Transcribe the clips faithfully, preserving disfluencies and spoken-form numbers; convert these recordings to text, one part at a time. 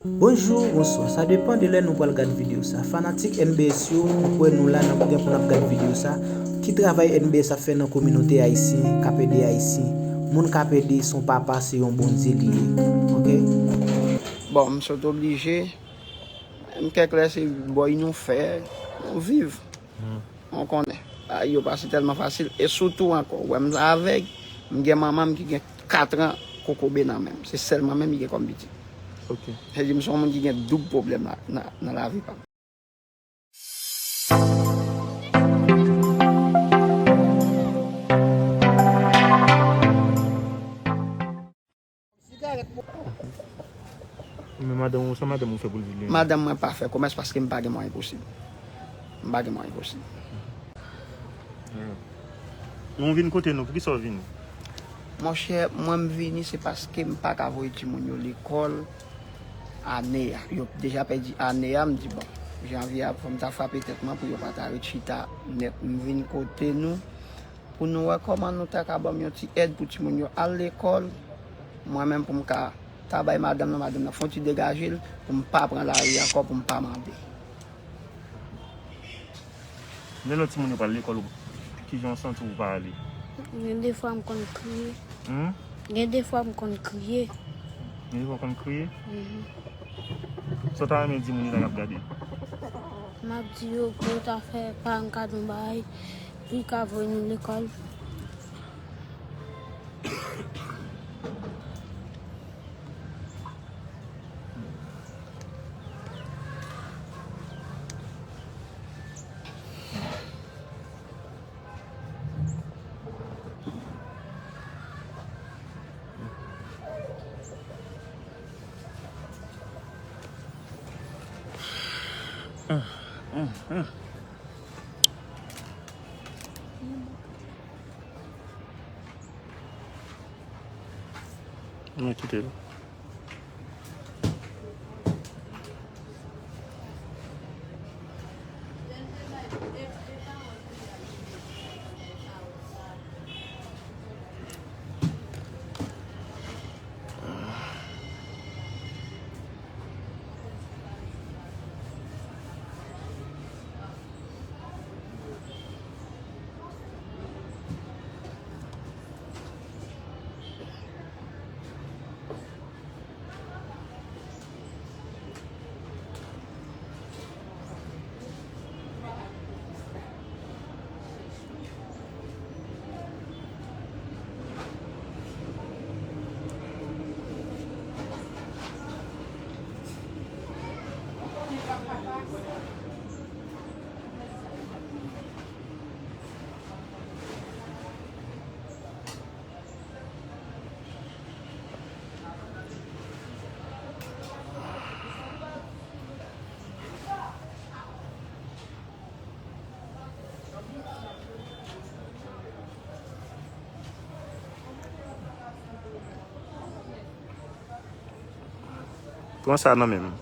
Bonjou, bonswa, sa depann de lè nou pral gad videyo sa. Fanatik N B S yo, mwen kwè nou la, n ap gen pou n ap gad videyo sa. Ki travay N B S ap fè nan kominote ayisyen, k ap ede ayisyen? Moun k ap ede se yon papa, se yon Bondye li ye. Oke? Bon, m sot oblije. M kèk lè se bòy nou fè, nou viv. Ou konnen, bagay yo pase tèlman fasil. E sitou ankò, ou wè m avèg, m gen manman m ki gen kat an kokobe nan men m. Se sèl manman m ki gen kòm pitit. Oke. Se di m se yon moun ki gen doub pwoblèm la, nan, nan lavi pa m. Men madanm ou, sa madanm ou fè pou l viv li menm? Madanm mwen pa fè komès paske m pa gen mwayen posib. M pa gen mwayen posib. Men w vin kote nou, poukisa w vini? Monchè, mwen m vini se paske m pa ka voye timoun yo lekòl ane a. Yo deja pèdi ane a, m di bon, janvye a fò m ta frape tèt mwen pou yo pa ta ret chita nèt. M vin kote nou pou nou wè kòman nou ta ka ban m yon ti èd pou timoun yo al lekòl. Mwen menm pou m ka ta bay madanm nan, madanm nan fè yon ti degaje l pou m pa pran lari ankò, pou m pa mande. Lè lòt timoun yo pral lekòl, kijan w santi w pa ale? Gen de fwa m konn kriye. Hmm? Gen de fwa m konn kriye. Gen de fwa w konn kriye? Mhm. Sa w ta renmen di moun yo la k ap gade? M ap di yo pou yo ta fè paran kado yon bagay pou l ka voye nou lekòl. Mwen kite l. Pran sa nan men m.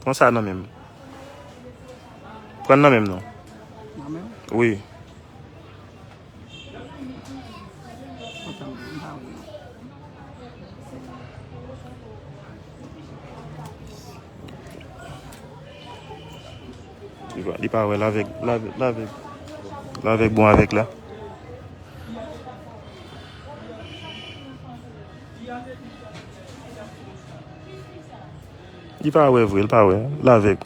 Pran sa nan men m. Pran nan men m non. Nan men w? Wi. Kontan m pa wè non. Li pa, li pa wè l avèg, l avèg, l avèg. L avèg bon avèg la. Li pa wè vre, li pa wè. L avèg.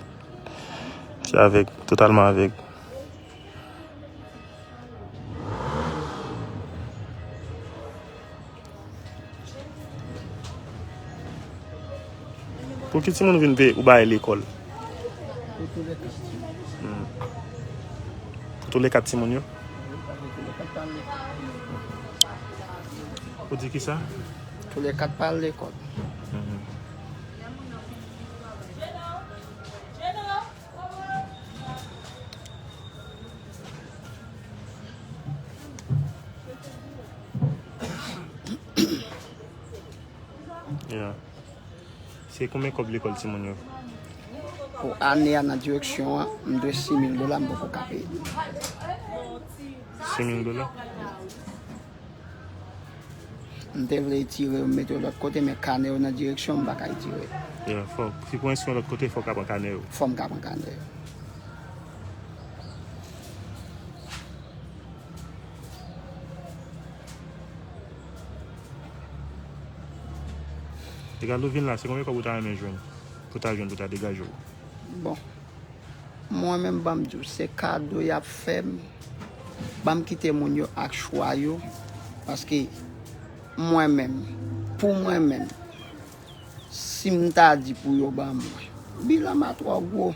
Se avèg, totalman avèg. Pou ki timoun vin peye ou bay lekòl? Pou tou le kat. Hmm. Pou tou le kat timoun yo? Wi, paske tou le kat pa al lekòl. Ou di ki sa? Tou le kat pa al lekòl. Mhm. Yeah. Se konbyen kòb lekòl timoun yo? Pou ane a nan direksyon an, m dwe sis mil dola, m poko ka peye. Sis mil dola? M te vle etire yo, m mete yo lòt kote, men kanè yo nan direksyon, m pa ka etire yo. Yeah, fò, si pou enskri yon lòt kote, fò w ka pran kanè yo. Fò m ka pran kanè yo. Egal, ou vin la, se konbyen kòb ou ta renmen jwenn? Pou ta jwenn, pou ta degaje w? Bon. Mwen menm, ban m di w, se kado y ap fè m. Ban m kite moun yo ak chwa yo. Paske mwen menm, pou mwen menm, si m ta di pou yo ban mwen, bilan m a twò gwo.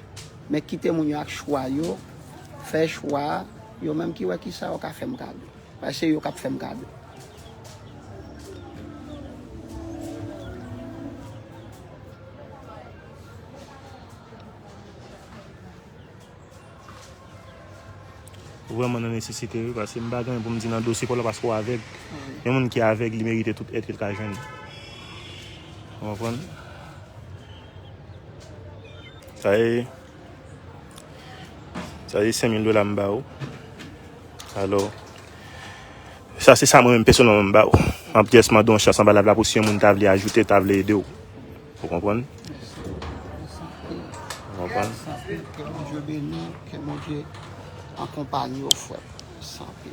Men kite moun yo ak chwa yo, fè chwa, yo menm ki wè kisa yo ka fè m kado. Paske se yo k ap fè m kado. Ou vrèman nan nesesite, wi, paske m pa gen anyen pou m di nan dosye pa w la, paske w avèg. Yon moun ki avèg, li merite tout èd ke l ka jwenn. Ou konprann? Sa e, sa e senk mil dola m ba ou. Alò, sa se sa mwen menm pèsonèlman m ba ou. M ap just mande w yon chans anba lap la pou si yon moun ta vle ajoute, ta vle ede w. Ou konprann? Ou konprann? Sanpil, ke Bondye beni w, ke Bondye akonpaye w, frè. Sanpil.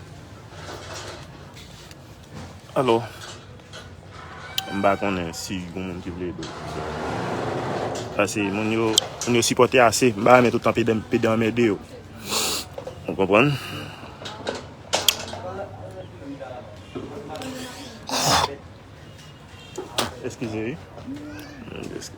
Alò, m pa konnen si gon moun ki vle ede w. Paske moun yo, moun yo sipòte ase. M pa renmen tout tan pede, pede anmède yo. Ou konprann? Eskize, wi. Eskize.